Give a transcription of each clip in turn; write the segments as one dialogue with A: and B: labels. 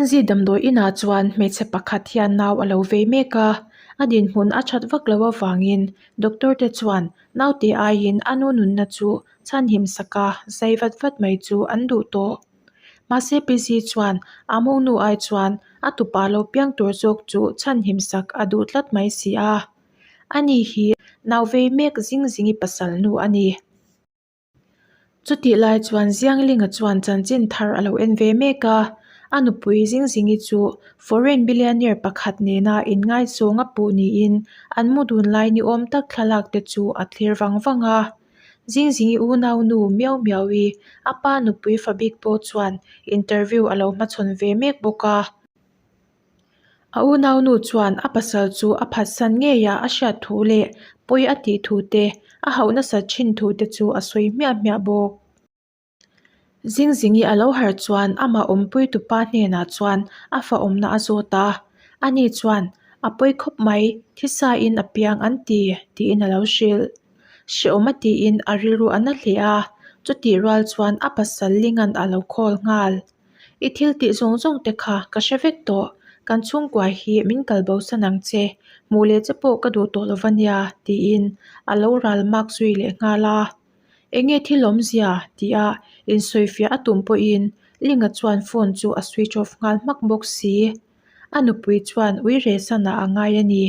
A: Yanzi damdawi inah chuan hmeichhe pakhat hian nau a lo vei mek a, a dinhmun a that vak loh avangin doctor te chuan naute aiin a nu nunna chu chhanhim sak a, zai vat vat mai chu an duh tawh. Mahse Pizzy chuan a monu ai chuan a tupa lo piang tur zawk chu chhanhim sak a duh tlat mai si a. Ani hi nau vei mek zing zingi pasal nu a ni. Chutih lai chuan Zianglinga chuan chanchin thar a lo en ve mek a, a nupui Zingzingi chu foreign billionaire pakhat nena inngaizawng a puh niin an mu dun lai ni awm tak thlalak te chu a thlir vang vang a. Zingzingi unau nu Miau Miaui, a pa nupui fa bik pawh chuan interview a lo hmachhawn ve mek bawk a. A unaunu chuan a pasal chu a phatsan ngei a, a hriat thu leh pawi a tih thu te, a hauh nasat thin thu te chu a sawi hmiah hmiah bawk. Zingzingi a lo harh chuan amah awmpui tupa hnenah chuan a fa awmna a zawt a, ani chuan a pawi khawp mai, thisain a piang an ti tiin a lo hrilh. Hrehawm a tiin a rilru a na hle a, chutih rual chuan a pasal Lingan a lo call nghal. I thil tih zawng zawng te kha ka hre vek tawh, kan chhungkua hi min kal bo san ang che, hmuh leh che pawh ka duh tawh lo va nia tiin a lo ral mak zui leh nghal a. Eng nge thil awmzia? tia insawifiah a tum pawhin Linga chuan phone chu a switch off nghal hmak bawk si. A nupui chuan ui reh sanah a ngai a ni.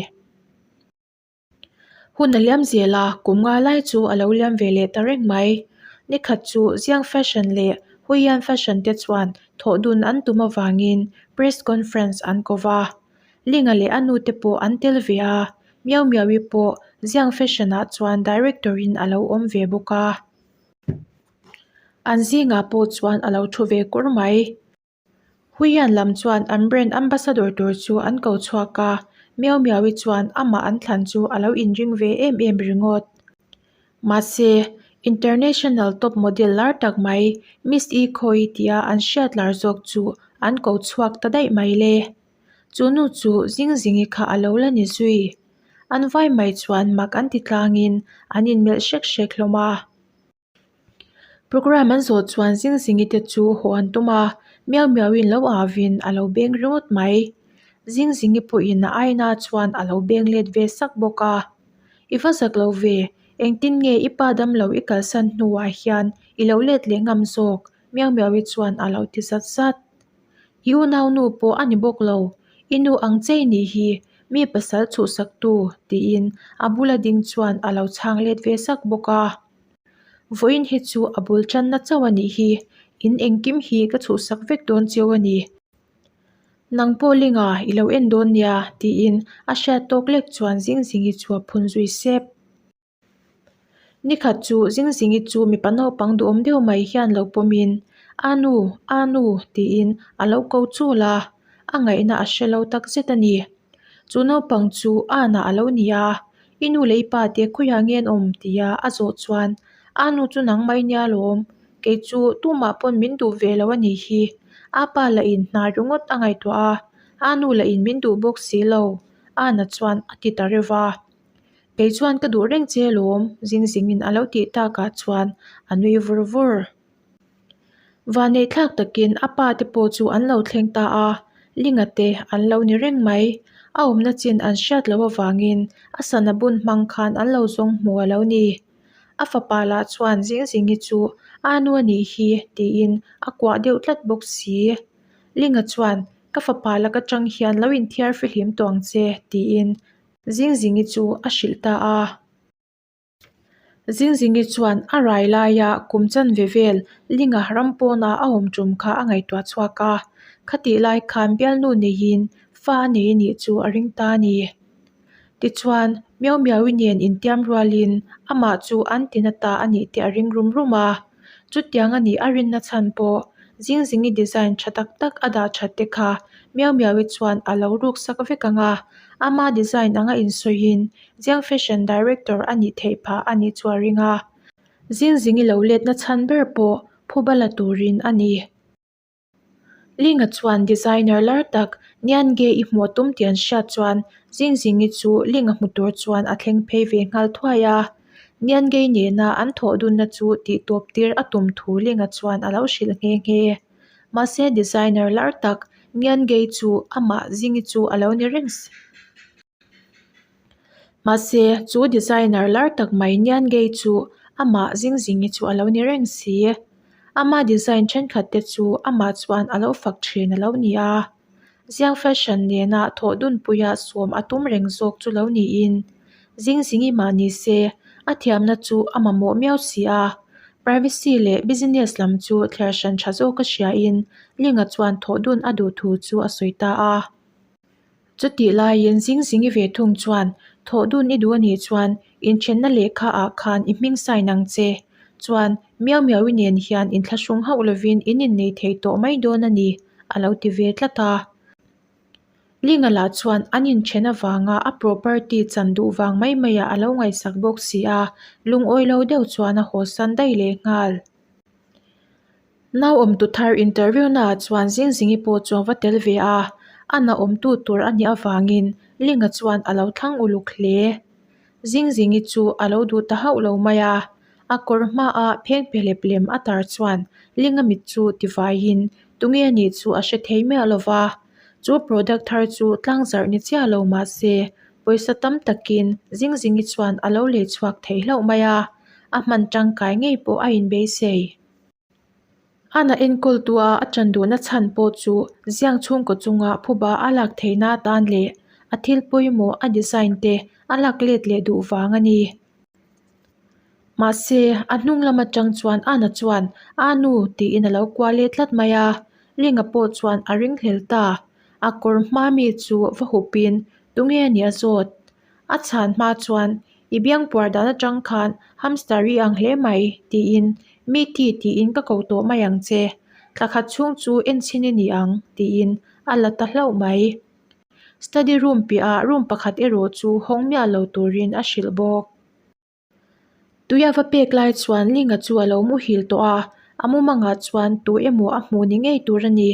A: Hun a liam zel a, kum nga lai chu a lo liam ve leh ta reng mai. Nikhat chu Ziang Fashion leh Huiyan Fashion te chuan thawh dun an tum avangin press conference an ko va. Linga leh a nu te pawh an tel ve a, Miau Miaui pawh Ziang Fashion ah chuan director in a lo awm ve bawk a. An zingah pawh chuan a lo thu ve kur mai. Huian lam chuan an brand ambassador tur chu an ko chhuak a, Miau Miaui chuan amah an thlan chu a lo inring ve em em ringawt. Mahse, international top model lar tak mai Miss E Khawi tia an hriat lar zawk chu an ko chhuak ta daih mai le. Chu nu chu Zingzingi kha a lo la ni zui. An vai mai chuan mak an ti tlangin an inmelh hrek hrek hlawm a. Programme an zawh chuan Zingzingi te chu haw an tum a, Miau Miauin lo avin a lo beng ringawt mai. Zingzingi pawhin a aina chuan a lo beng let ve sak bawk a. I va zak lo ve, engtin nge i pa damlo i kalsan hnuah hian i lo let leh ngam zawk? Miau Miaui chuan a lo ti zat zat. I unaunu pawh a ni bawk lo, i nu ang chei nih hi mi pasal chhuhsaktu tiin a bula ding chuan a lo chhang let ve sak bawk a. Vawiin hi chu a bul tanna chauh a nih hi, in engkim hi ka chhuhsak vek dawn cheu a ni. Nang pawh Linga i lo en dawn nia tiin a hriat tawk lek chuan Zingzingi chu a phun zui sep. Nikhat chu Zingzingi chu mipa naupang duhawm deuh mai hian lo pawmin, A nu, a nu tiin a lo ko chul a, a ngaihna a hre lo takzet a ni. Chu naupang chu Ana a lo ni a, I nu leh i pa te khawiah nge an awm? tia a zawh chuan, A nu chu nang mai nia lawm, kei chu tumah pawn min duh ve lo a nih hi. A pa lah in hna ringawt a ngaihtuah a, a nu lah in min duh bawk si lo, Ana chuan a ti ta reuh va. Kei chuan ka duh reng che lawm, Zingzingin a lo tih takah chuan a nui vur vur. Vanneih thlak takin a pa te pawh chu an lo thleng ta a, Linga te an lo ni reng mai. A awmna chin an hriat loh avangin a sana bun hmang khan an lo zawng hmu a lo ni. A fapa lah chuan Zingzingi chu a nu a nih hi tiin a kuah deuh tlat bawk si. Linga chuan ka fapa lak atang hian lo inthiar fihlim tawh ang che tiin Zingzingi chu a hrilh ta a. Zingzingi chuan a rai laia kum chanve vel Linga ram pawna a awm tum kha a ngaihtuah chhuak a, khatih lai khan bialnu neiin fa a nei anih chu a ring ta a ni. Tichuan, Miau Miaui nen intiam rualin amah chu an ti na ta a nih tih a ring rum rum a. Chutiang a nih a rinna chhan pawh Zingzingi design tha tak tak a dah that te kha Miau Miaui chuan a lo ruk sak vek ang a, ama design anga insawiin Jiang Fashion Director a nih theih phah a nih chu a ring a, Zingzingi lo letna chhan ber pawh phuba la turin a ni. Linga chuan designer lar tak Nian Ge i hmuh tum tih an hriat chuan Zingzingi chu Linga hmu tur chuan a thleng phei ve nghal thuai a. Nian Ge nena an thawh dunna chu tih tawp tir a tum thu Linga chuan a lo hrilh nghe nghe. Mahse designer lar tak Niangei chu amah Zingi chu a lo ni reng si. Mahse, chu designer lar tak mai Niangei chu amah Zingzingi chu a lo ni reng si. Ama design thenkhat te chu amah chuan a lo fak thin a lo ni a. Ziang fashion nena thawh dunpuia sawm a tum reng zawk chu lo niin Zingzingi mah ni se a thiamna chu a mamawh miau si a. Privacy leh business lam chu thliar hran tha zawk a hriain Linga chuan thawh dun a duh thu chu a sawi ta a. Chutih laiin Zingzingi ve thung chuan thawh dun i duh a nih chuan inthenna lehkha ah khan i hming sign ang che. Chuan Miau Miau-i nen hian inthlahrung hauh lovin in innei thei tawh mai dawn a ni a lo ti ve tlat a. Linga lah chuan an inthen avanga a property chan duh vang mai maiah a lo ngaihsak bawk si a, lungawi lo deuh chuan a hawsan daih leh nghal. Nau awmtu thar interview naah chuan Zingzingi pawh chu a va tel ve a, a na awmtu tur a nih avangin Linga chuan a lo thlang uluk hle. Zingzingi chu a lo duh ta hauh lo mai a, a kawr hmaah phengphe hlep lem a tar chuan Linga mit chu tivaiin tunge a nih chu a hre thei miah lo va. Chu product thar chu tlangzarh ni chiah lo mah se pawisa tam takin Zingzingi chuan a lo lei chhuak thei hlauh mai a, a hman tangkai ngei pawh a inbeisei. Ana enkawltua a ṭan duhna chhan pawh chu ziang chhungkaw chunga phuba a lak theihna atan leh a thil pawimawh a design te a lak let leh duh vang a ni. Mahse, a hnung lam atang chuan Ana chuan A nu tiin a lo kual let tlat mai a, Linga pawh chuan a ringhlel ta. A kawr hma mi chu va hupin tunge a nih a zawt. A chhan hma chuan I biang puar dan atang khan hamster i ang hle mai tiin mi ti tiin ka ko tawh mai ang che. Thla khat chhung chu enchhin i ni ang tiin a la ta hlauh mai. Study room piahah room pakhat erawh chu hawng miah lo turin a hrilh bawk. Tui a va pek lai chuan Linga chu a lo muhil tawh a, a mumangah chuan tu emaw a hmuh ni ngei tur a ni.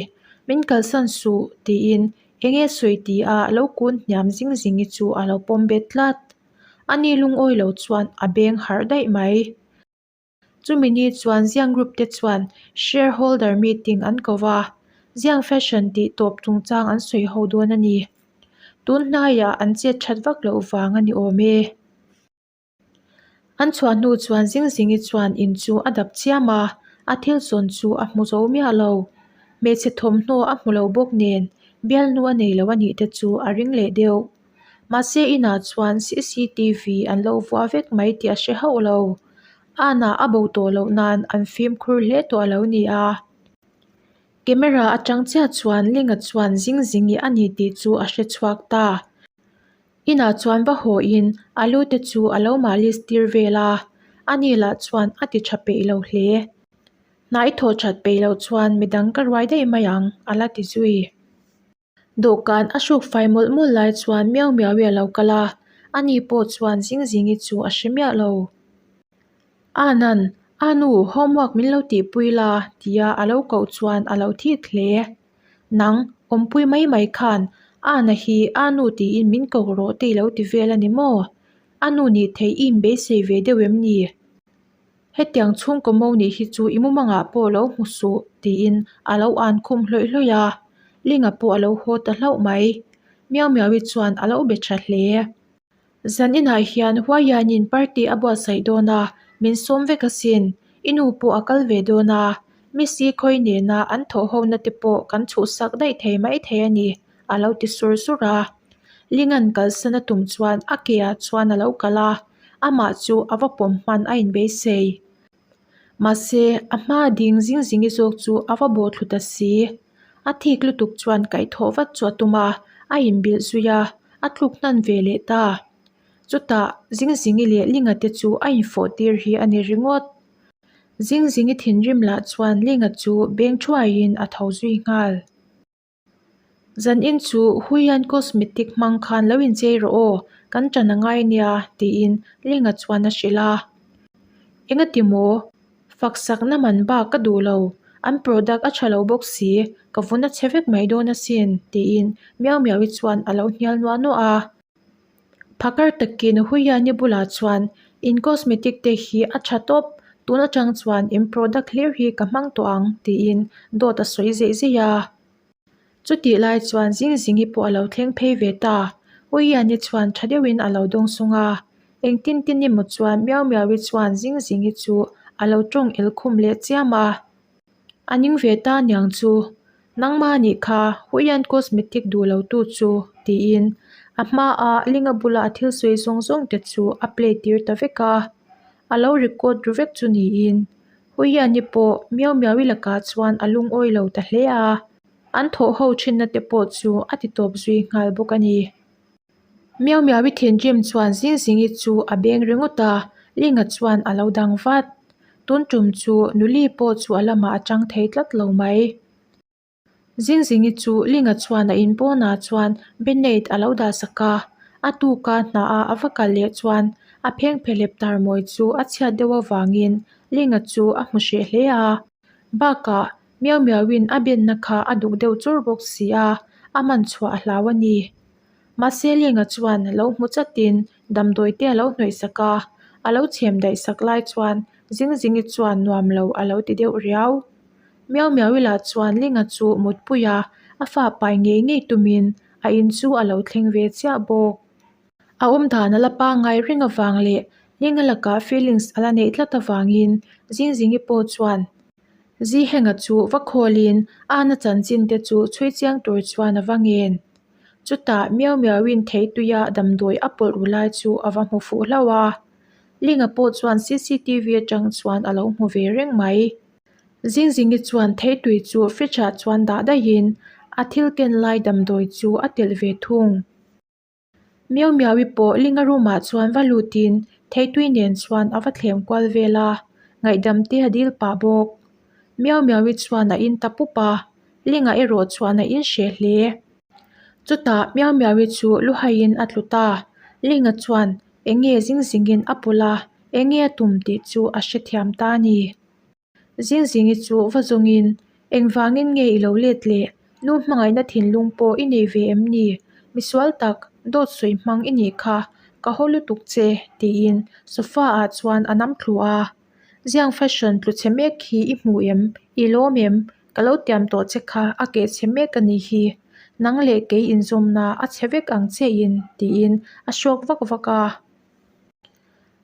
A: Min kalsan suh tiin eng nge sawi ti a lo kun hniam zing zingi chu a lo pawm bet tlat. Ani lungawi lo chuan a beng harh daih mai. Chumi ni chuan Ziang Group te chuan shareholder meeting an ko va, Ziang Fashion tih tawp chungchang an sawi ho dawn a ni. Tun hnaiah an chet that vak loh vang a ni awm e. An chhuah hnu chuan Zingzingi chuan in chu a dap chiam a, a thil zawn chu a hmu zo miah lo. Hmeichhe thawmhnaw a hmu lo bawk nen bialnu a nei lo a nih te chu a ring leh deuh. Mahse inah chuan cctv an lo vuah vek mai tih a hre hauh lo. Anah a bo tawh loh nan an fimkhur hle tawh a lo ni a. Camera atang chiah chuan Linga chuan Zingzingi a ni tih chu a hre chhuak ta. Inah chuan va hawiin a lu te chu a lo malis tir vel a, ani lah chuan a ti tha peih lo hle. Hna i thawh that peih loh chuan midang ka ruai daih mai ang, a la ti zui. Dawhkan a hruk fai mawlh mawlh lai chuan miau miau i a lo kal a, ani pawh chuan zing zingi chu a hre miah lo. Anan, Anu, homework min lo tihpui la, tia a lo koh chuan a lo thik hle. Nang, awmpui mai mai khan, Ana hi Anu tiin min ko rawh te i lo ti vel a ni maw? Anu nih theih i inbeisei ve deuh em ni? Hetiang chhungkaw mo nih hi chu i mumangah pawh lo hmu suh tiin a lo an khum hlawih hlawih a, Linga pawh a lo haw ta hlauh mai. Miau Miaui chuan a lo be tha hle. Zan inah hian Huaianin party a buatsaih dawn a, min sawm vek asin. I nu pawh a kal ve dawn a, Missy khawi nena an thawh hona te pawh kan chhuhsak daih thei maithei a ni, a lo ti sur sur a. Linga'n kalsan a tum chuan a ke ah chuan a lo kal a, amah chu a va pawm hman a inbeisei. Mahse, a hma ding zing zingi zawk chu a va bawh thlu ta si. A thik lutuk chuan kaihthawh vat chu a tum a, a inbilh zui a, a tluk hnan ve leh ta. Chutah, zing zingi leh Linga te chu a infawh tir hi a ni ringawt. Zing zingi thinrim lah chuan Linga chu beng thuaiin a tho zui nghal. Zanin chu Huian cosmetic hmang khan lo inchei rawh aw, kan ṭan a ngai nia, tiin Linga chuan a hrilh a. Engati maw? Faksakna man bak ka duh lo, an product a ṭha lo bawk si, ka vun a chhe vek mai dawn asin, tiin Miau Miaui chuan a lo hnial nuah nuah a. Phakar takin Huiani bulah chuan in cosmetic te hi a tha tawp, tun atang chuan in product hlir hi ka hmang tawh ang tiin dawt a sawi zeih zeih a. Chutih lai chuan Zingzingi pawh a lo thleng phei ve ta. Uiani chuan tha deuhin a lo dawng sung a. Engtin tin emaw chuan Miau Miaui chuan Zingzingi chu a lo tawng el khum leh chiam a. A ning ve ta niang chu, Nangmah nih kha Huian cosmetic duh lo tu chu tiin a hmaa Linga bula a thil sawi zawng zawng te chu a play tir ta vek a. A lo record ru vek chu niin Huiani pawh Miau Miaui lakah chuan a lungawi lo ta hle a, an thawh ho thinna te pawh chu a ti tawp zui nghal bawk a ni. Miau Miaui thinrim chuan Zingzingi chu a beng ringawt a, Linga chuan a lo dang vat. Tun tum chu Nuli pawh chu a lamah a chang thei tlat lo mai. Zingzingi chu Linga chuan a in pawnah chuan Benate a lo dah sak a, a tuka hnaah a va kal leh chuan a phengphehlep tarmawi chu a chhiat deuh avangin Linga chu a hmu hreh hle a. Bakah Miau Miauin a benna kha a duk deuh chur bawk si a, a man chhuah a hlau a ni. Mahse Linga chuan lo hmu chatin damdawi te a lo hnawih sak a, a lo chhem daih sak lai chuan Zingzingi chuan nuam lo a lo ti deuh riau. Miau Miau-i lah chuan Linga chu mutpui a, a fa pai ngei ngei tumin a in chu a lo thleng ve chiah bawk. A awm dan a la pangngai reng avang leh Linga lakah feelings a la neih tlat avangin Zingzingi pawh chuan Zihenga chu va khawlin Ana chanchin te chu chhui chiang tur chuan a va ngen. Chutah Miau Miauin theituia damdawi a pawlh ru lai chu a va hmu fuh hlauh a. Linga pawh chuan cctv atang chuan a lo hmu ve reng mai. Zingzingi chuan theitui chu fridge ah chuan dah daihin a thil ken lai damdawi chu a telh ve thung. Miau Miaui pawh Linga room ah chuan va lutin theitui nen chuan a va thlem kual vel a, ngaihdam te a dil pah bawk. Miau Miaui chuan a in ta pup a, Linga erawh chuan a in hreh hle. Chutah Miau Miaui chu lu haiin a tlu ta, Linga chuan eng nge zing zingin a pawlh a, eng nge a tum tih chu a hrethiam ta a ni. Zingzingi chu va zawngin, Engvangin nge i lo let leh? Nu hmangaihna thinlung pawh i nei ve em ni? Misual tak, dawt sawi hmang i nih kha, ka haw lutuk che, tiin sofa ah chuan a nam thlu a. Ziang fashion tlu chhe mek hi i hmu em? I lawm em? Ka lo tiam tawh che kha a keh chhe mek a nih hi. Nang leh kei inzawmna a chhe vek ang chiahin, tiin a hrawk vak vak a.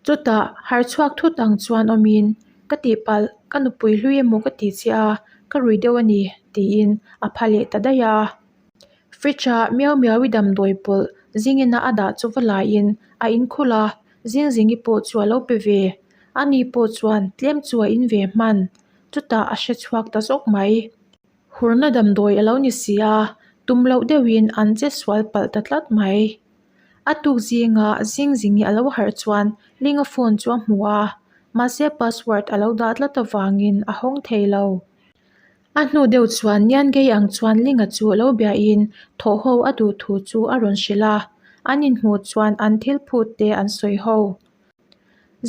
A: Chutah harh chhuak thut ang chuan awmin, Ka tihpalh, ka nupui hlui emaw ka ti che a, ka rui deuh a ni, tiin a pha leh ta daih a. Fridge-a Miau Miaui damdawi pawlh zingina a dah chu va laiin a inkhulh a, Zingzingi pawh chu a lo pe ve. Ani pawh chuan tlem chu a in ve hman. Chutah a hre chhuak ta zawk mai. Hurna damdawi a lo ni si a, tum loh deuhin an che sual palh ta tlat mai. A tuk zinga Zingzingi a lo harh chuan Linga phone chu a hmu a, mahse password a lo dah tlat avangin a hawng thei lo. A hnu deuh chuan Niangei ang chuan Linga chu lo biahin thawh ho a duh thu chu a rawn hrilh a, an inhmuh chuan an thil phut te an sawi ho.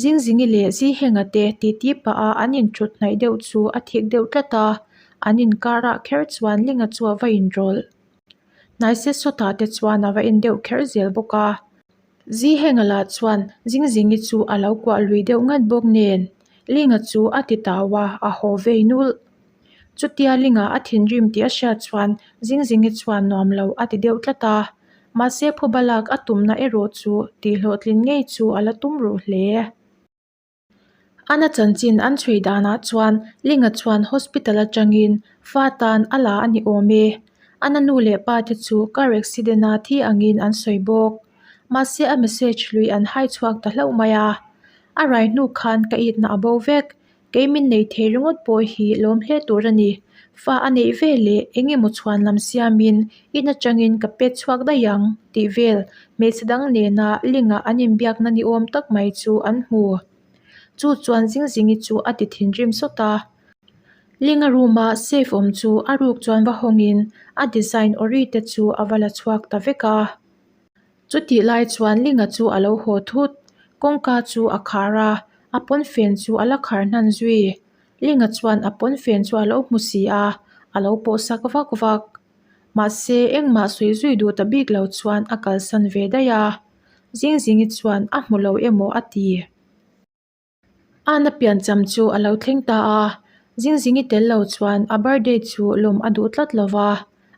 A: Zingzingi leh Zihenga te titi pah a an inthut hnaih deuh chu a thik deuh tlat a, an inkarah kher chuan Linga chu a va inrawlh. Hnaise sawtah te chuan a va en deuh kher zel bawk a. Zihenga lah chuan Zingzingi chu a lo kuah lui deuh ngat bawk nen Linga chu a ti tau a, a haw vei nulh. Chutia Linga a thinrim tih a hriat chuan Zingzingi chuan nuam lo a ti deuh tlat a. Mahse phuba lak a tumna erawh chu tih hlawhtlin ngei chu a la tum ruh hle. Ana chanchin an chhui danah chuan Linga chuan hospital atangin fa tan a la a ni awm e. Ana nu leh pa te chu car accident a thi angin an sawi bawk. Mahse a message lui an hai chhuak ta hlauh mai a. A rai hnu khan ka itna a bo vek. Kei min nei thei ringawt pawh hi lawm hle tur a ni. Fa a neih ve leh eng emaw chhuan lam siamin in atangin ka pet chhuak daih ang tih vel hmeichhe dang nena lingah an inbiakna ni awm tak mai chu an hmu. Chu chuan Zingzingi chu a ti thinrim sawt a. Linga room a safe awm chu a ruk chuan va hawngin a design awri te chu a va la chhuak ta vek a. Chutih lai chuan Linga chu a lo haw thut. Kawngka chu a khar a, a pawnfen chu a la khar hnan zui. Linga chuan a pawnfen chu a lo hmu si a, a lo pawh sak vak vak. Mahse, engmah sawi zui duh ta bik lo chuan a kalsan ve daih a. Zingzingi chuan a hmu lo emaw a ti. Ana piancham chu a lo thleng ta a, Zingzingi tel lo chuan a birthday chu lawm a duh tlat lo va.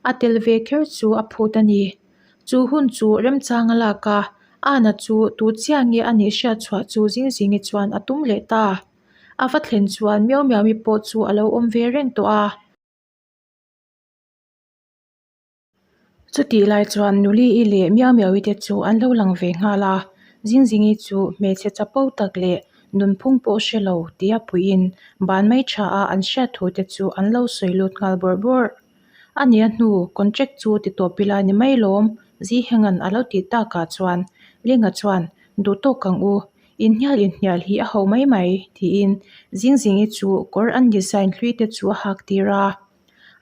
A: A tel ve kher chu a phut a ni. Chu hun chu remchang a lak a, Ana chu tu chiah nge a nih hriat chhuah chu Zingzingi chuan a tum leh ta. A va thlen chuan Miau Miaui pawh chu a lo awm ve reng tawh a. Chutih lai chuan Nuli-i leh Miau Miaui te chu an lo lang ve nghal a, Zingzingi chu hmeichhe chapo tak leh nunphung pawh hre lo tia puiin ban mai tha a an hriat thu te chu an lo sawi lut nghal bawrh bawrh. A nia hnu contract chu ti tawp ila ni mai lawm, Zihenga'n a lo tih takah chuan Linga chuan duh tawk ang u, inhnial inhnial hi a ho mai mai tiin Zingzingi chu kawr an design hlui te chu a hak tir a.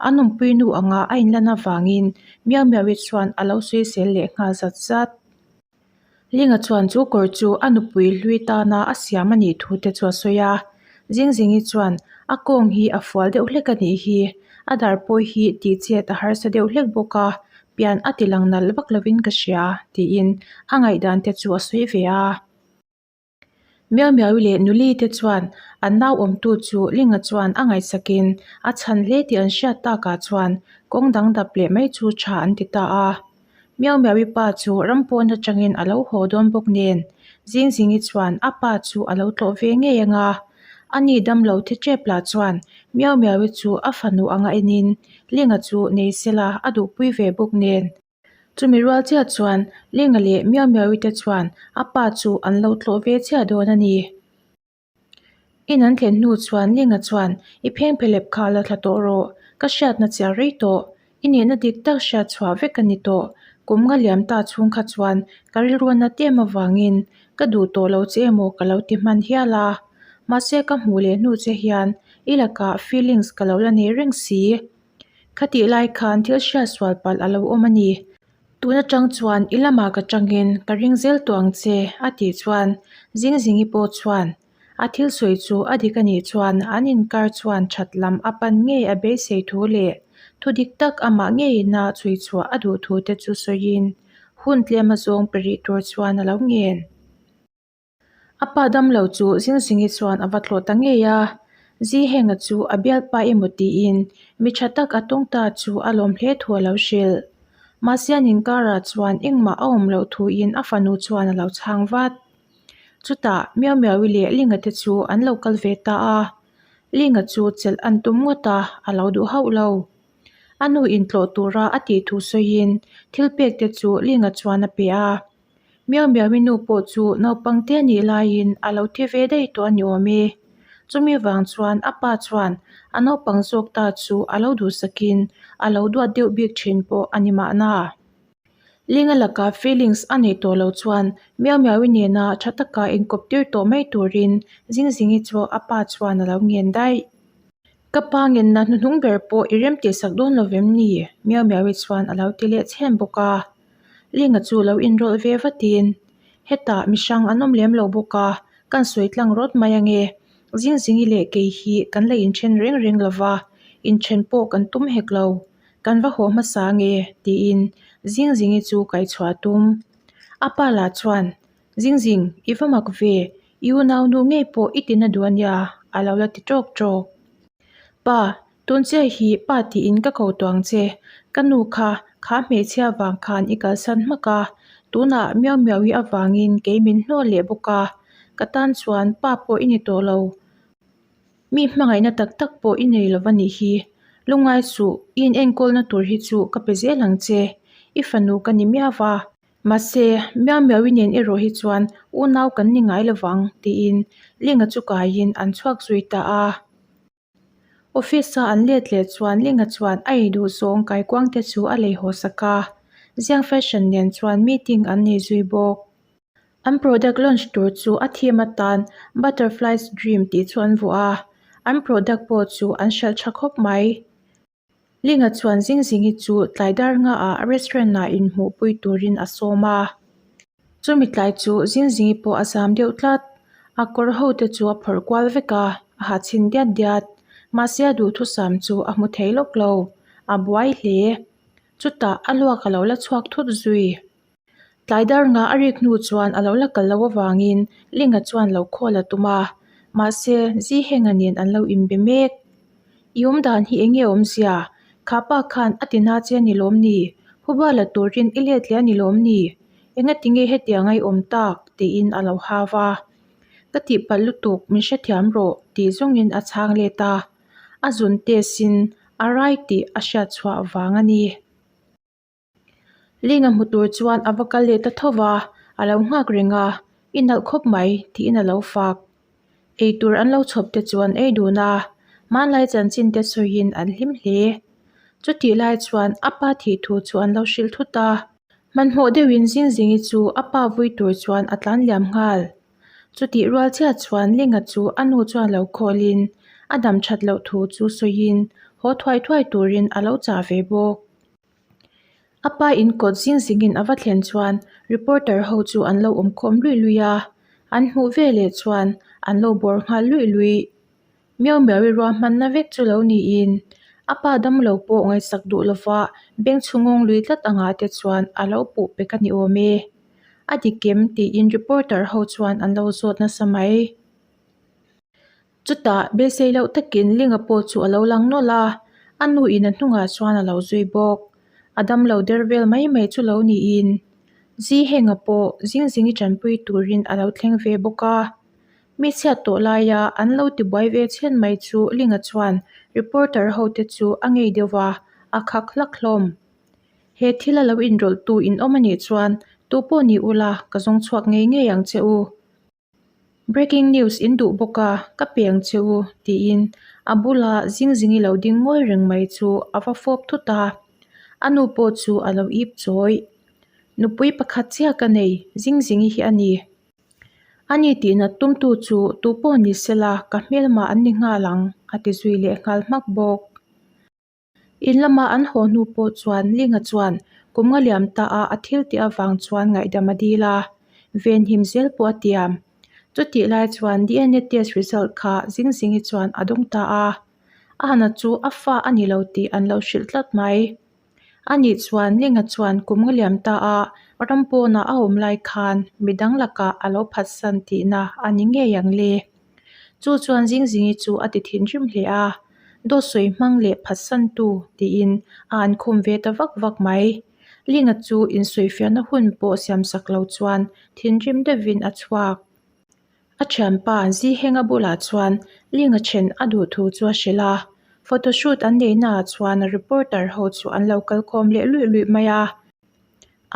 A: A numpui nu anga a inlan avangin Miau Miaui chuan a lo sawisel leh nghal zat zat. Linga chuan chu kawr chu a nupui hlui tana a siam a nih thu te chu a sawi a. Zingzingi chuan a kawng hi a fual deuh hlek a nih hi, a dar pawh hi tih chet a harsa deuh hlek bawk a, pian a ti lang nalh vak lovin ka hria tiin a ngaihdan te chu a sawi ve a. Miau Miaui leh Nuli te chuan an nau awmtu chu Linga chuan a ngaihsakin a chhan hle tih an hriat takah chuan kawng dang dap leh mai chu tha an ti ta a. Miau Miaui pa chu ram pawn atangin a lo haw dawn bawk nen Zingzingi chuan a pa chu a lo tlawh ve ngei ang a. Ani damlo thi tep lah chuan Miau Miaui chu a fanu anga enin Linga chu nei sela a duhpui ve bawk nen. Chumi rual chiah chuan Linga leh Miau Miaui te chuan a pa chu an lo tlawh ve chiah dawn a ni. In an thlen hnu chuan Linga chuan i phengphelep kha la thla tawh rawh, ka hriatna chiah rei tawh, i nihna dik tak hriat chhuah vek a ni tawh, kum nga liam ta chhung kha chuan ka rilru a nat em avangin ka duh tawh lo che emaw ka lo ti hman hial a, mahse ka hmuh leh hnu che hian i lakah feelings ka lo la nei reng si. Khatih lai khan thil hriat sual palh a lo awm a ni. Tun atang chuan i lamah ka tangin ka ring zel tawh ang che a tih chuan Zingzingi pawh chuan a thil sawi chu a dik a nih chuan an inkar chuan that lam a pan ngei a beisei thu leh thu dik tak amah ngeiin a chhui chhuah a duh thu te chu sawiin hun tlem a zawng pe rih tur chuan a lo ngen. A pa damlo chu Zingzingi chuan a va tlawh ta ngei a, Zihenga chu a bialpa emaw tiin mi tha tak a tawng ta chu a lawm hle thu a lo hrilh. Mahse an inkarah chuan engmah a awm loh thuin a fanu chuan a lo chhang vat. Chutah Miau Miaui leh Linga te chu an lo kal ve ta a, Linga chu chelh an tum ngawt a, a lo duh hauh lo. A nu intlawh tura a tih thu sawiin thil pek te chu Linga chuan a pe a. Miau Miaui nu pawh chu naupang te nih laiin a lo thi ve daih tawh a ni awm e. Chumi vang chuan a pa chuan a naupang zawk ta chu a lo duhsakin a lo duat deuh bik thin pawh a ni mahna. Linga laka feelings a neih tawh loh chuan Miau Miaui nena tha taka inkawp tir tawh mai turin Zingzingi chu a pa chuan a lo ngen daih. Ka pa ngenna hnuhnung ber pawh i rem tihsak dawn lo vem ni? Miau Miaui chuan a lo ti leh chhen bawk a. Linga chu lo inrawlh ve vatin, Hetah mihrang an awm lem lo bawk a, kan sawi tlang rawt mai ange. Zingzingi leh kei hi kan la inthen reng reng lo va, inthen pawh kan tum hek lo. Kan va haw hmasa ange, tiin Zingzingi chu kaihchhuah a tum. A pa lah chuan, Zingzing, i va mak ve, i unaunu ngei pawh i tina duh ania, a lo la ti tawk tawk. Pa, Tun che hi pa tiin ka ko tawh ang che, ka nu kha kha hmeichhia vang khan i kalsan hmak a, tunah miau miau hi avangin kei min hnawl leh bawk a, ka tan chuan pa pawh i ni tawh lo, mi hmangaihna tak tak pawh i nei lo va nih hi, lungngai suh i inenkawlna tur hi chu ka pe zel ang che, i fanu ka ni miau va. Mahse, miau miau i nen erawh hi chuan unau kan ni ngai lo vang tiin Linga chu kaiin an chhuak zui ta a. Office-a an let leh chuan Linga chuan a ei duh zawng kaikuang te chu a lei haw sak a, Ziang Fashion nen chuan meeting an nei zui bawk. An product launch tur chu a theme atan Butterfly's Dream tih chu an vuah a, an product pawh chu an hralh tha khawp mai. Linga chuan Zingzingi chu tlai dar ngaah restaurant-ah inhmuhpui turin a sawm a. Chumi tlai chu Zingzingi pawh a zam deuh tlat. A kawr ho te chu a phawrh kual vek a, a ha chhin diat diat. Mahse a duhthusam chu a hmu thei lawk lo, a buai hle. Chutah a luak a lo la chhuak thut zui. Tlai dar nga a rik hnu chuan a lo la kal loh avangin Linga chuan lo call a tum a, mahse Zihenga nen an lo inbe mek. I awm dan hi eng nge awmzia? Kha pa khan a ti na che a ni lawm ni? Phuba la turin i let leh a ni lawm ni? Engatinge hetiang a i awm tak? tiin a lo hau a. Ka tihpalh lutuk, min hrethiam rawh tih zawngin a chhang let a. A zun test in a rai tih a hriat chhuah vang a ni. Linga hmu tur chuan a va kal leh ta tho va, a lo nghak reng a, I nalh khawp mai tiin a lo fak. Eitur an lo chhawp te chu an ei dun a, hmanlai chanchin te sawiin an hlim hle. Chutih lai chuan a pa thih thu chu an lo hrilh thut a. Hmanhmawh deuhin Zingzingi chu a pa vui tur chuan a tlan liam nghal. Chutih rual chiah chuan Linga chu a nu chuan lo khawlin a dam that loh thu chu sawiin haw thuai thuai turin a lo chah ve bawk. A pa in kawt zing zingin a va thlen chuan reporter ho chu an lo awm khawm luih luih a, an hmuh veleh chuan an lo bawr nghal luih luih. Miau miau i ruahmanna vek chu lo niin a pa damlo pawh ngaihsak duh lova beng chhungawng lui tlat angah te chuan a lo puh pek a ni awm e. A dik em tiin reporter ho chuan an lo zawt nasa mai. Chutah beisei loh takin Linga pawh chu a lo lang nawlh a, a nu in a hnungah chuan a lo zui bawk. A damlo der vel mai mai chu lo niin Zihenga pawh Zingzingi tanpui turin a lo thleng ve bawk a. Mi chhiat tawh laia an lo tibuai ve chhen mai chu Linga chuan reporter ho te chu a ngei deuh va, a khak hlak hlawm. He thil a lo inrawlhtu in awm a nih chuan tupawh ni ula ka zawng chhuak ngei ngei ang che u. Breaking news in duh bawk a, ka pe ang che u, tiin a bula Zingzingi lo ding ngawi reng mai chu a va fawp thut a. A nu pawh chu a lo ip chawih. Nupui pakhat chiah ka nei, Zingzingi hi a ni. Ani tihnat tumtu chu tu pawh ni sela ka hmelmah an ni nghal ang, a ti zui leh nghal hmak bawk. In lama an haw hnu pawh chuan Linga chuan kum nga liam ta a a thil tih avang chuan ngaihdam a dil a, venhim zel pawh a tiam. Chutih lai chuan DNA test result kha Zingzingi chuan a dawng ta a, a hana chu a fa a ni lo tih an lo hrilh tlat mai. Ani chuan Linga chuan kum nga liam ta a ram pawnah a awm lai khan midang lakah a lo phatsan tihna a ni ngei ang le. Chu chuan Zingzingi chu a ti thinrim hle a, dawt sawi hmang leh phatsantu tiin a an khum ve ta vak vak mai. Linga chu insawifiahna hun pawh siamsak lo chuan thinrim deuhin a chhuak. A thianpa Zihenga bulah chuan Linga then a duh thu chu a hrilh a, photoshoot an neihnaah chuan reporter ho chu an lo kal khawm leh luih luih mai a.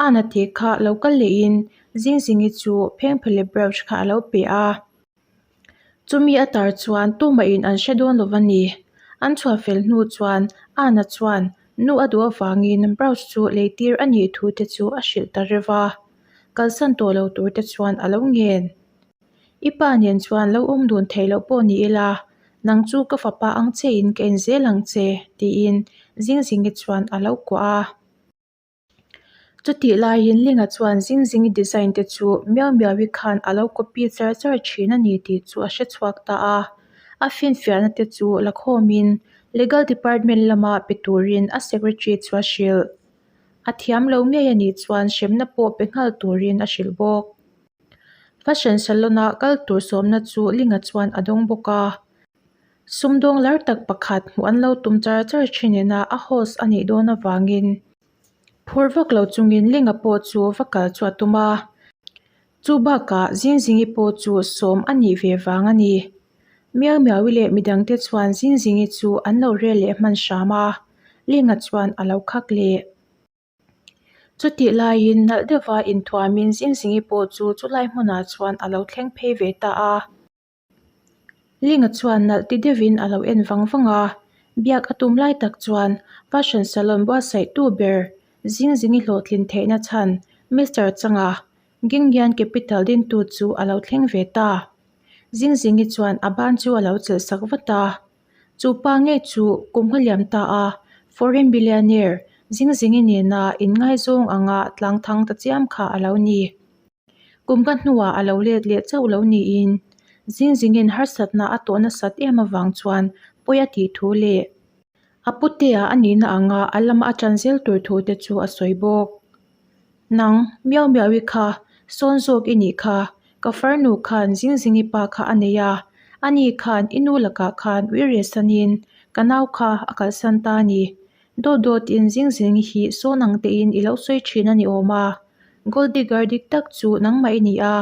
A: Ana tih kha lo kal lehin Zingzingi chu phengphele brooch kha a lo pe a. Chumi a tar chuan tumahin an hre dawn lo va ni. An chhuah fel hnu chuan Ana chuan nu a duh avangin brooch chu lei tir a nih thu te chu a hrilh ta reuh a. Kalsan tawh lo tur te chuan a lo ngen. I pa nen chuan lo awm dun theih loh pawh ni ila, nang chu ka fapa ang chein ka en zel ang che, tiin Zingzingi chuan a lo kuah a. Chutih laiin Linga chuan Zingzingi design te chu Miau Miaui khan a lo copy char char thin a ni tih chu a hre chhuak ta a. A finfiahna te chu la khawmin Legal Department lama pe turin a secretary chu a hrilh. A thiam lo ngei a nih chuan hremna pawh pe nghal turin a hrilh bawk. Fashion salon-a kal tur sawmna chu Linga chuan a dawng bawk a. Sumdawng lar tak pakhat hmuh an lo tum char char thin ina a host a nih dawn avangin phur vak lo chungin Linga pawh chu va kal chu a tum a. Chu bakah Zingzingi pawh chu sawm a nih ve vang a ni. Miau Miaui leh midangte chuan Zingzingi chu an lo rel leh hman hram a, Linga chuan a lo khak leh. Chutih laiin nalh deuha inthuamin Zingzingi pawh chu chulai hmunah chuan a lo thleng phei ve ta a. Linga chuan nalh ti deuhin a lo en vang vang a, biak a tum lai tak chuan fashion salon buatsaihtu ber Zingzingi hlawhtlin theihna chhan Mister Changa Gingyan Capital dintu chu a lo thleng ve ta. Zingzingi chuan a ban chu a lo chelh sak vat a, chu pa ngei chu kum nga liam ta a foreign billionaire Zingzingi nena inngaizawng anga tlang thang ta chiam kha a lo ni. Kum ka hnuah a lo let leh chauh lo niin Zingzingin harsatna a tawh nasat em avang chuan pawi a tih thu leh a putea a nihna anga a lama a ṭan zel tur thu te chu a sawi bawk. Nang, Miau Miaui kha, sawn zawk i nih kha, ka farnu khan Zingzingi pa kha a nei a, ani khan i nu lakah khan ui reh sanin ka nau kha a kalsan ta a ni. Dawt dawt in zing zing hi sawn ang tein i lo sawi thin a ni awm a. Gold digger dik tak chu nangmah i ni a,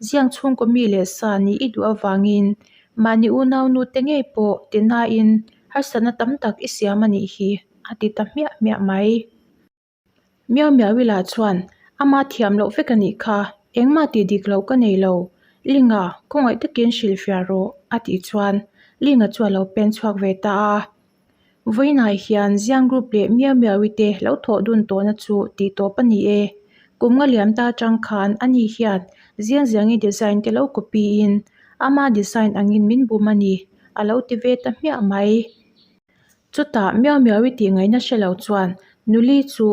A: ziang chhungkaw mi leh sa nih i duh avangin mahni unaunu te ngei pawh tinain harsatna tam tak i siam a nih hi, a ti ta hmiah hmiah mai. Miau miau ila chuan ama thiam loh vek a nih kha, engmah tih dik loh ka nei lo, Linga khawngaih takin hrilhfiah rawh a tih chuan Linga chu a lo pen chhuak ve ta a. Vawiinah hian Ziang Group leh Miau Miaui te lo thawh dun tawhna chu tih tawp a ni e. Kum nga liam ta atang khan ani hian Ziang Ziangi design te lo copy in ama design angin min bum a ni a lo ti ve ta hmiah mai. Chutah Miau Miaui tih ngaihna hre lo chuan Nuli chu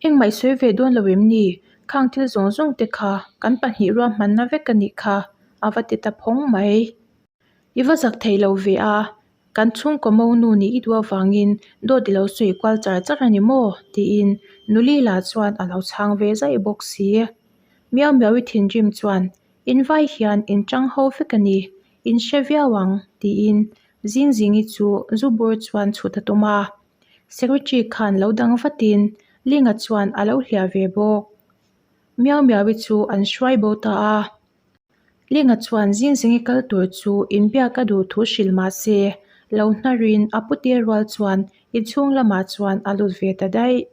A: engmah i sawi ve dawn lo em ni? Khang thil zawng zawng te kha kan pahnih ruahmanna vek a nih kha a va ti ta phawng mai. I va zak thei lo ve a, kan chhungkaw monu nih i duh avangin dawt i lo sawi kual char char a ni maw? tiin Nuli lah chuan a lo chhang ve zaih bawk si. Miau miau i thinrim chuan in vai hian in chang ho vek a ni, in hre viau ang tiin Zing Zingi chu zu bur chuan chhut a tum a. Secretary khan lo dang vatin Linga chuan a lo hliah ve bawk. Miau miau i chu an hruai bo ta a. Linga chuan Zingzingi kal tur chu inbiak a duh thu hrilh mah se, lo hnarin a pute rual chuan inchhung lamah chuan a lut ve ta daih.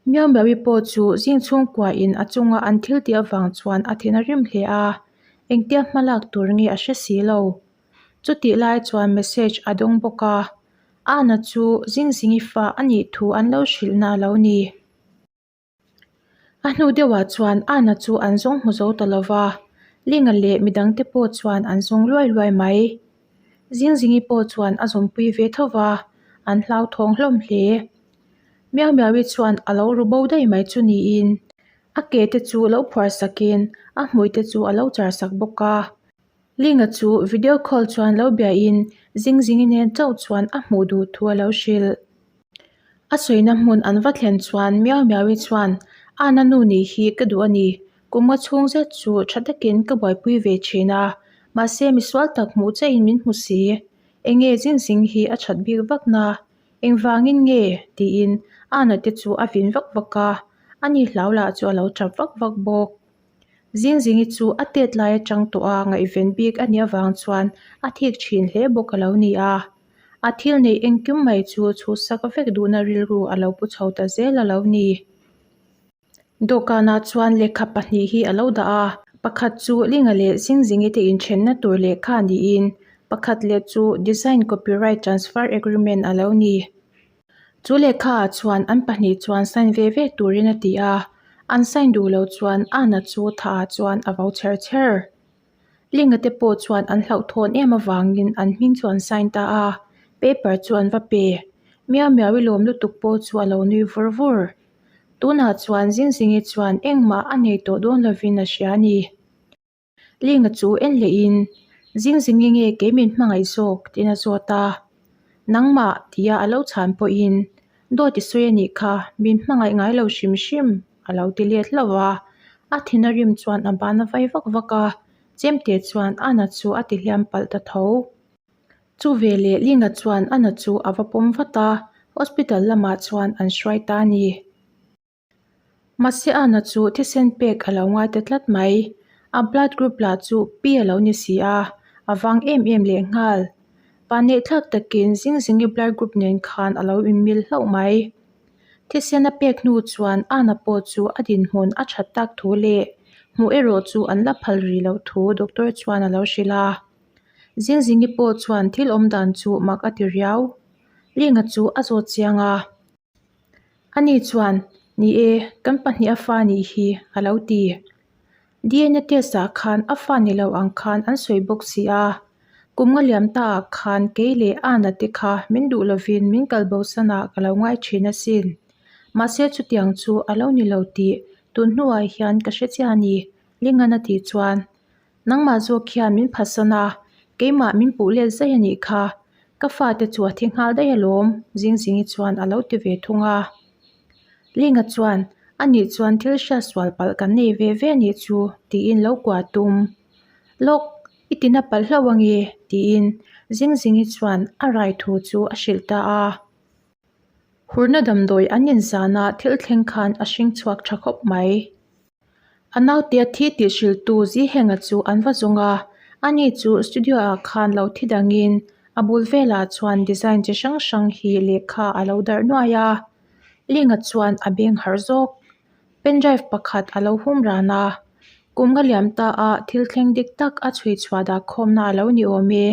A: Miau Miaui pawh chu zing chhungkuain a chunga an thil tih avang chuan a thin a rim hle a, engtia hma lak tur nge a hre si lo. Chutih lai chuan message a dawng bawk a, Ana chu Zingzingi fa a nih thu an lo hrilhna a lo ni. A hnu deuhah chuan Ana chu an zawng hmu zo ta lo va, Linga leh midangte pawh chuan an zawng luai luai mai. Zingzingi pawh chuan a zawmpui ve tho va, an hlauthawng hlawm hle. Miau Miaui chuan a lo ru bo daih mai chu niin a ke te chu lo phuar sakin a hmui te chu a lo char sak bawk a. Linga chu video call chuan lo biahin Zingzingi nen chauh chuan a hmuh duh thu a lo hrilh. A sawina hmun an va thlen chuan Miau Miaui chuan, Ana nu nih hi ka duh a ni, kum nga chhung zet chu tha takin ka buaipui ve thin a, mahse misual tak hmuh chaihin min hmu si. Enge Zingzing hi a that bik vak na? Engvangin nge? tiin Ana te chu a vin vak vak a, ani hlau lah chu a lo tap vak vak bawk. Zingzingi chu a tet lai atang tawh a ngaihven bik a nih avang chuan a thik thin hle bawk a lo ni a. A thil neih engkim mai chu chhuhsak vek duhna rilru a lo pu chho ta zel a lo ni. Dawhkanah chuan lehkha pahnih hi a lo dah a, pakhat chu Linga leh Zingzingi te inthenna tur lehkha niin pakhat leh chu Design Copyright Transfer Agreement a lo ni. Chu lehkha ah chuan an pahnih chuan sign ve ve turin a ti a, an sign duh loh chuan Ana chu tha ah chuan a vo chher chher. Linga te pawh chuan an hlauhthawn em avangin an hming chu an sign ta a, paper chu an va pe. Miau miau i lawm lutuk pawh chu a lo nui vur vur. Tunah chuan Zingzingi chuan engmah a nei tawh dawn lovin a hria a ni. Linga chu en lehin, Zingzingi nge kei min hmangaih zawk? tiin a zawt a. Nangmah tia a lo chhan pawhin, Dawt i sawi a nih kha, min hmangaih ngai lo hrim hrim, a lo ti let hlauh a. A thin a rim chuan a ban a vai vak vak a, chemte chuan Ana chu a ti hliam palh ta tho. Chu veleh Linga chuan Ana chu a va pawm vat a, hospital lamah chuan an hruai ta a ni. Mahse Ana chu thisen pek a lo ngai ta tlat mai. A blood group lah chu P a lo ni si a, a vang em em leh nghal. Vanneih thlak takin Zingzingi blood group nen khan a lo inmil hlauh mai. Thisen a pek hnu chuan Ana pawh chu a dinhmun a that tak thu leh hmuh erawh chu an la phal rih loh thu doctor chuan a lo hrilh a. Zingzingi pawh chuan thil awm dan chu mak a ti riau. Linga chu a zawt chiang a. Ani chuan, Ni e, kan pahnih a fa nih hi, a lo ti. DNA test ah khan a fa ni lo ang khan an sawi bawk si a. Kum nga liam ta ah khan kei leh Ana te kha min duh lovin min kal bosan ah ka lo ngai thin asin. Mahse chutiang chu a lo ni lo tih tun hnuah hian ka hre chiah a ni, Lingan a tih chuan. Nangmah zawk hian min phatsan a, keimah min puh let zai a nih kha. Ka fate chu a thi nghal daih alawm, Zingzingi chuan a lo ti ve thung a. Linga chuan, A nih chuan thil hriat sual palh kan nei ve ve a nih chu, tiin lo kuah tum. Lawk, i tina palh hlauh ange, tiin Zingzingi chuan a rai thu chu a hrilh ta a. Hurna damdawi an inzana thil thleng khan a hring chhuak tha khawp mai. A naute a thi tih hrilhtu Zihenga chu an va zawng a, ani chu studio ah khan lo thi dangin a bul velah chuan design chi hrang hrang hi lehkha a lo darh nuai a. Linga chuan a beng harh zawk. Pen drive pakhat a lo hum ran a, kum nga liam ta a thil thleng dik tak a chhui chhuah dah khawmna a lo ni awm e.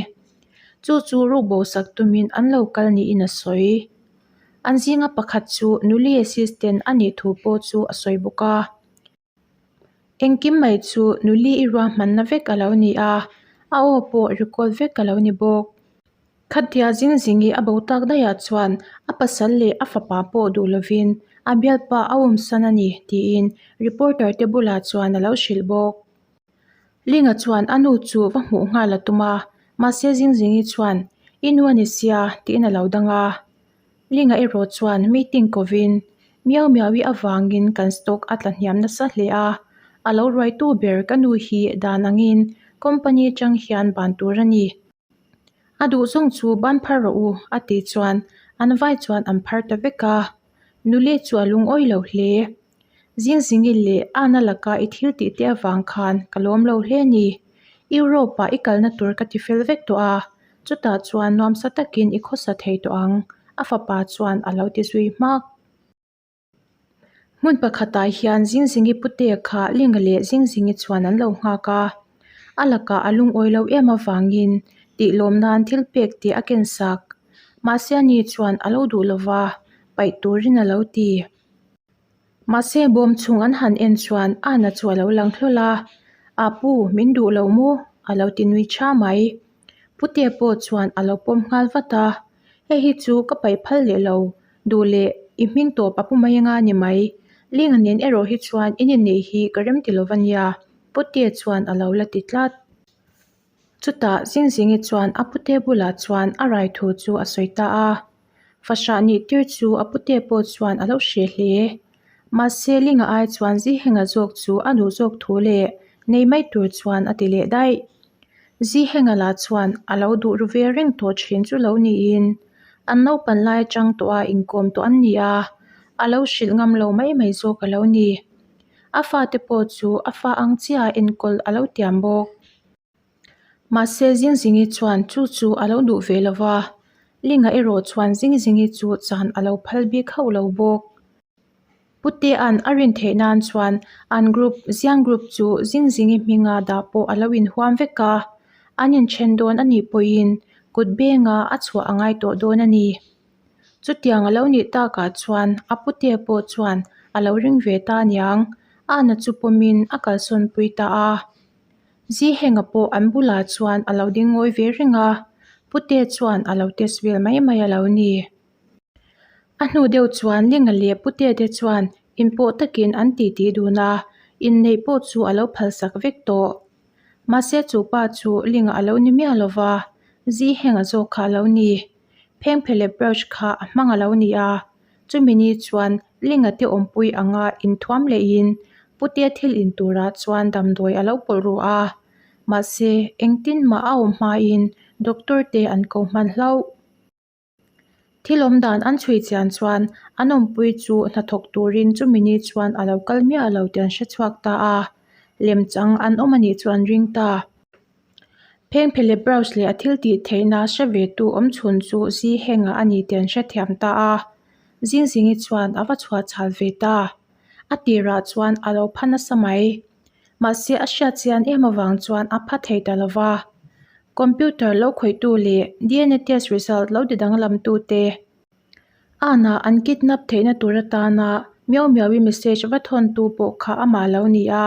A: Chu chu rukbo sak tumin an lo kal niin a sawi. An zinga pakhat chu nuli assistant a nih thu pawh chu a sawi bawk a. Engkim mai chu nuli i ruahmanna vek a lo ni a, a aw pawh record vek a lo ni bawk. Khatia zing zingi a bo tak daihah chuan a pasal leh a fapa pawh duh lovin a bialpa a awmsan a ni tiin reporter te bulah chuan a lo hrilh bawk. Linga chuan a nu chu va hmuh nghal a tum a, mahse Zingzingi chuan, I nu a ni sia, tiin a lo dang a. Linga erawh chuan meeting kovin, Miau miau-i avangin kan stock a tla hniam nasa hle a, a lo ruaitu ber ka nu hi dan angin company atang hian ban tur a ni. A duh zawng chu ban phar rawh u, a tih chuan an vai chuan an phar ta vek a. Nule chu a lungawi lo hle. Zingzingi leh Ana laka i thil tih te avang khan ka lawm lo hle a ni. Europe-ah i kalna tur ka ti fel vek tawh a, chutah chuan nuamsa takin i khawsa thei tawh ang, a fapa chuan a lo ti zui hmak. Hmun pakhatah hian Zingzingi pute kha Linga leh Zingzingi chuan an lo nghak a, a lakah a lungawi lo em avangin tih lawm nan thil pek tih a ken sak. Mahse ani chuan a lo duh lova, paih turin a lo ti. Mahse bawm chhung an han en chuan Ana chu a lo lang hlawl a, Apu, min duh lo maw? a lo ti nui tha mai. Pute pawh chuan a lo pawm nghal vat a, Hei hi chu ka paih phal leh lo, duh leh i hming tawp a pu mai anga ni mai. Linga nen erawh hi chuan in inneih hi ka rem ti lo va nia, Pute chuan a lo la ti tlat. Chutah Zingzingi chuan a pute bulah chuan a rai thu chu a sawi ta a. Fahrah nih tir chu a pute pawh chuan a lo hreh hle. Mahse Linga ai chuan Zihenga zawk chu a duh zawk thu leh nei mai tur chuan a ti leh daih. Zihenga lah chuan a lo duh ru ve reng tawh thin chu lo niin an naupan lai atang tawh a inkawm tawh an ni a, a lo hrilh ngam lo mai mai zawk a lo ni. A fate pawh chu a fa ang chiah a enkawl a lo tiam bawk. Mahse Zingzingi chuan chu chu a lo duh ve lo va, Linga erawh chuan Zingzingi chu chan a lo phal bik hauh lo bawk. Putea'n a rin theih nan chuan an group Ziang group chu Zingzingi hminga dah pawh a lo inhuam vek a, an inthen dawn a nih pawhin kut benga a chhuah a ngai tawh dawn a ni. Chutiang a lo nih takah chuan a putea pawh chuan a lo ring ve ta aniang, Ana chu pawmin a kalsawn pui ta a. Zihenga pawh an bulah chuan a lo ding ngawi ve reng a, Putea chuan a lo test vel mai mai a lo ni. A hnu deuh chuan Linga leh Putea te chuan inpawh takin an titi dun a, inneih pawh chu a lo phalsak vek tawh. Mahse chu pa chu Linga a lo ni miah lo va, Zihenga zawk kha a lo ni. Phengphe leh brush kha a hmang a lo ni a, chumi ni chuan Linga te awmpui anga inthuam lehin Putea thil in turah chuan damdawi a lo pawlh ru a, mahse engtin mah a awm hmain doctor te an ko hman hlauh. Thil awm dan an chhui chian chuan an awmpui chu hnathawk turin chumi ni chuan a lo kal miah lo tih an hre chhuak ta a, lemchang an awm a nih chu an ring ta. Phengphe leh Brush leh a thil tih theihna hre ve tu awm chhun chu Zi Henga a ni tih an hrethiam ta a, Zingzingi chuan a va chhuah chhal ve ta. A tirah chuan a lo pha nasa mai. Mahse a hriat chian em avang chuan a pha thei ta lo va. Computer lo khawihtu leh DNA test result lo ti danglamtu te Ana an kidnap theihna tur atana Miau Miau-i message va thawntu pawh kha amah a lo ni a,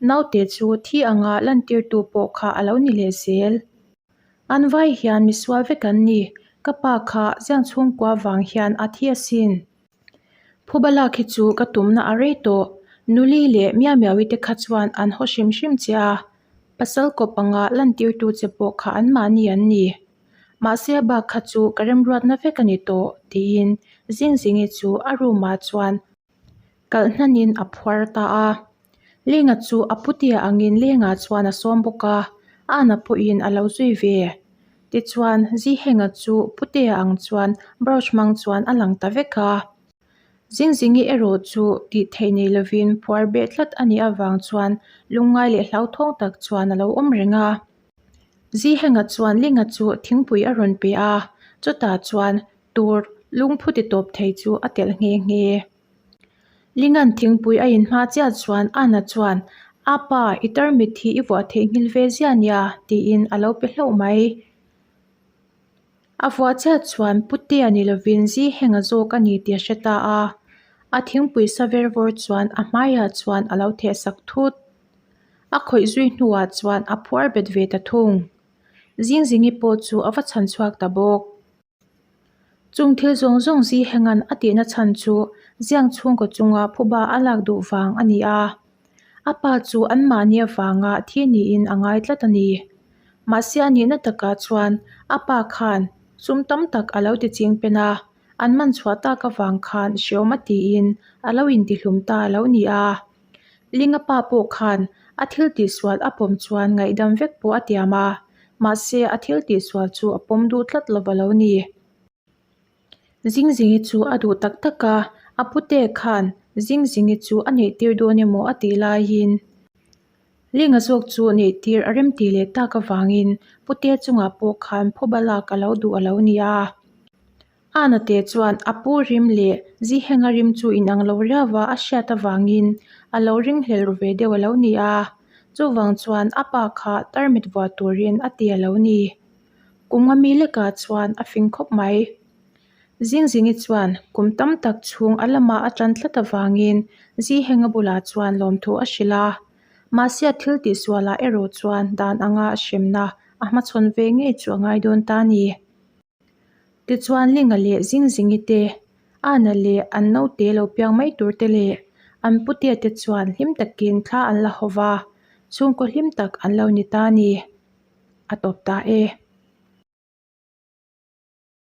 A: naute chu thi anga lantirtu pawh kha a lo ni leh zel. An vai hian misual vek an ni, ka pa kha ziang chhungkua vang hian a thi asin. Phuba lak hi chu ka tumna a rei tawh, Nuli leh Miau Miau-i te kha chuan an haw hrim hrim che a, pasal kawp anga lantirtu che pawh kha anmahni an ni. Mahse a bak kha chu ka remruatna vek a ni tawh tiin Zingzingi chu a room ah chuan kalh hnanin a phuar ta a. Linga chu a putia angin lengah chuan a sawm bawk a, Ana pawhin a lo zui ve. Tichuan, Zihenga chu Putea ang chuan brush hmang chuan a lang ta vek a. Zingzingi erawh chu tih theih nei lovin phuar beh tlat a nih avang chuan lungngai leh hlauthawng tak chuan a lo awm reng a. Zihenga chuan Linga chu thingpui a rawn pe a, chutah chuan tur lungphu ti tawp thei chu a telh nghe nghe. Linga'n thingpui a inhma chiah chuan Anna chuan, A pa, i tarmit hi i vuah theihnghilh ve ziah nia, tiin a lo pe hlauh mai. A vuah chiah chuan Putea ni lovin Zihenga zawk a ni tih a hre ta a, a thingpui sa ver vawr chuan a hmaiah chuan a lo theh sak thut. A khawih zui hnuah chuan a phuar bet ve ta thung. Zingzingi pawh chu a va chhan chhuak ta bawk. Chung thil zawng zawng Zihenga'n a tihna chhan chu Ziang chhungkaw chunga phuba a lak duh vang a ni a. A pa chu anmahni avanga thi niin a ngai tlat a ni. Mahse a nihna takah chuan a pa khan sum tam tak a lo ti ching pen a, an man chhuah tak avang khan hreawm a tiin a lo intihlum ta a lo ni a. Linga pa pawh khan a thil tihsual a pawm chuan ngaihdam vek pawh a tiam a, mahse a thil tihsual chu a pawm duh tlat lo a lo ni. Zingzingi chu a duh tak tak a, a pute khan Zingzingi chu a neihtir dawn emaw a tih laiin Linga zawk chu neihtir a rem tih leh tak avangin pute chungah pawh khan phuba lak a lo duh a lo ni a. Ana te chuan a pu rim leh Zihenga rim chu inang lo riauva a hriat avangin a lo ringhlel ru ve deuh a lo ni a, chuvang chuan a pa kha tarmit vuah turin a ti a lo ni. Kum nga mi lekah chuan a fing khawp mai. Zingzingi chuan kum tam tak chhung a lamah a tan tlat avangin Zihenga bulah chuan lawmthu a hrilh a, mahse a thil tihsualah erawh chuan dan anga hremna a hmachhawn ve ngei chu a ngai dawn ta a ni. Tichuan Linga leh Zingzingi te, Ana leh an naute lo piang mai tur te leh an putea te chuan hlim takin thla an la haw va, chhungkaw hlim tak an lo ni ta a ni. A tawp ta e.